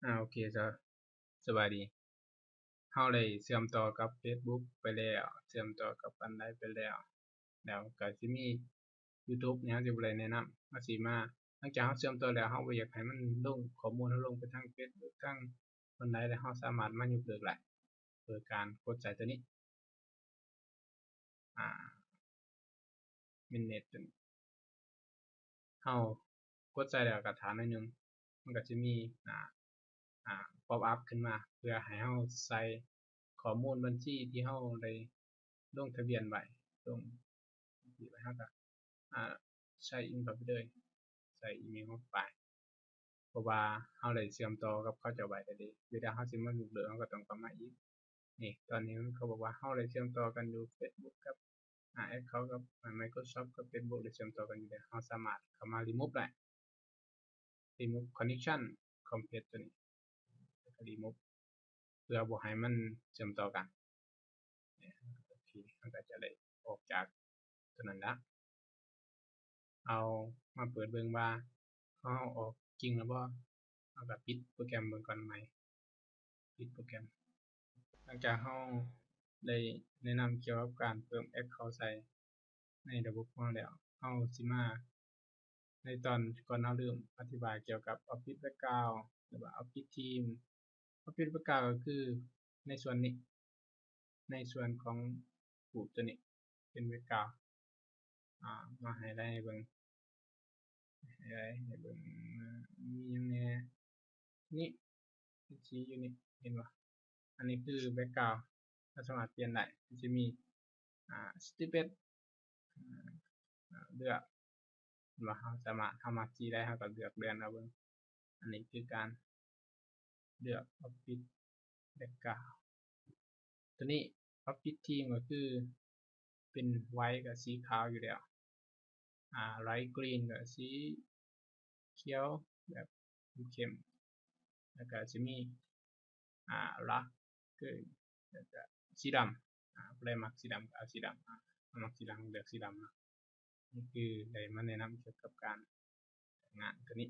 ອາ ໂອເຄ ສະ ສະບາຍດີ. ເຮົາໄດ້ເຊື່ອມຕໍ່ກັບ Facebook ໄປແລ້ວ, ເຊື່ອມຕໍ່ກັບ OneDrive ໄປແລ້ວ, ແລ້ວກໍຊິມີ YouTube ນີ້ ເຮົາຊິບໍ່ໄດ້ແນະນຳ, ເຮົາຊິມາ ຫຼັງຈາກເຮົາເຊື່ອມຕໍ່ແລ້ວ ເຮົາບໍ່ຢາກໃຫ້ມັນລົງ ຂໍ້ມູນເຮົາລົງໄປທາງ Facebook ທາງ OneDrive ແລ້ວ ເຮົາສາມາດມາຍົກເລີກໄດ້ ໂດຍການກົດໃສ່ຕົວນີ້ ອາ Manage ຕົວນີ້. ເຮົາກົດໃສ່ແລ້ວກໍຖ້າໜ້ອຍໜຶ່ງ, ມັນກໍຈະມີໜ້າ ອາ pop up ຂຶ້ນມາ ເພື່ອໃຫ້ເຮົາໃສ່ຂໍ້ມູນບັນຊີທີ່ເຮົາໄດ້ລົງທະບຽນໄວ້, ລົງບັນຊີໄວ້ ເຮົາກໍ ອາ sign in ເຂົ້າໄປເລີຍ, ໃສ່ອີເມວເຮົາໄປ ເພາະວ່າເຮົາໄດ້ເຊື່ອມຕໍ່ກັບເຂົາເຈົ້າໄວ້ແລ້ວເດ້. ເວລາເຮົາຊິມາຍົກເລີກ ເຮົາກໍຕ້ອງເຂົ້າມາອີກ. ນີ້ ຕອນນີ້ມັນກໍບອກວ່າເຮົາໄດ້ເຊື່ອມຕໍ່ກັນຢູ່ Facebook ກັບ ອາ Account ກັບ ອາ Microsoft ກັບ Facebook ໄດ້ເຊື່ອມຕໍ່ກັນຢູ່ແລ້ວ, ເຮົາສາມາດເຂົ້າມາ remove ໄດ້, remove connection ຂອງເພຈຕົວນີ້ ແລ້ວກໍ remove ເພື່ອບໍ່ໃຫ້ມັນເຊື່ອມຕໍ່ກັນ. ໂອເຄ ເຮົາກໍຈະໄດ້ອອກຈາກຕົວນັ້ນລະ. ເອົາມາເປີດເບິ່ງວ່າເຮົາອອກຈິງແລ້ວບໍ່? ເຮົາກໍປິດໂປຣແກຣມເບິ່ງກ່ອນໃໝ່, ປິດໂປຣແກຣມ. ຫຼັງຈາກເຮົາໄດ້ແນະນຳກ່ຽວກັບການເພີ່ມ Account ໃສ່ໃນລະບົບຂອງເຮົາແລ້ວ, ເຮົາຊິມາ ໃນຕອນກ່ອນເຮົາເລີ່ມອະທິບາຍກ່ຽວກັບ Office Background ຫຼືວ່າ Office Theme. Office Background ກໍຄືໃນສ່ວນນີ້, ໃນສ່ວນຂອງຮູບຕົວນີ້ເປັນ Background ອາ ມາ highlight ໃຫ້ເບິ່ງ, highlight ໃຫ້ເບິ່ງ ມີຫຍັງແດ່? ນີ້ ເປັນສີຢູ່ນີ້ ເຫັນບໍ່? ອັນນີ້ຄື Background ເຮົາສາມາດປ່ຽນໄດ້, ມັນຈະມີ ອາ Style ອາ ເລືອກ ເຫັນບໍ່? ເຮົາສາມາດ ເຮົາມັກສີໃດ ເຮົາກໍເລືອກເລື່ອນເອົາເບິ່ງ. ອັນນີ້ຄືການເລືອກ Office Background. ຕົວນີ້ Office Theme ກໍຄືເປັນ White ກັບສີຂາວຢູ່ແລ້ວ, ອາ Light Green ກໍສີຂຽວແບບເຂັ້ມ, ແລ້ວກໍຈະມີ ອາ Dark Green ແລ້ວກໍສີດຳ. ອາ ຜູ້ໃດມັກສີດຳກໍເອົາສີດຳ, ອາ ເຮົາມັກສີດຳ ເລືອກສີດຳເນາະ. ນີ້ຄືໄດ້ມາແນະນຳກ່ຽວກັບການ ງານຕົວນີ້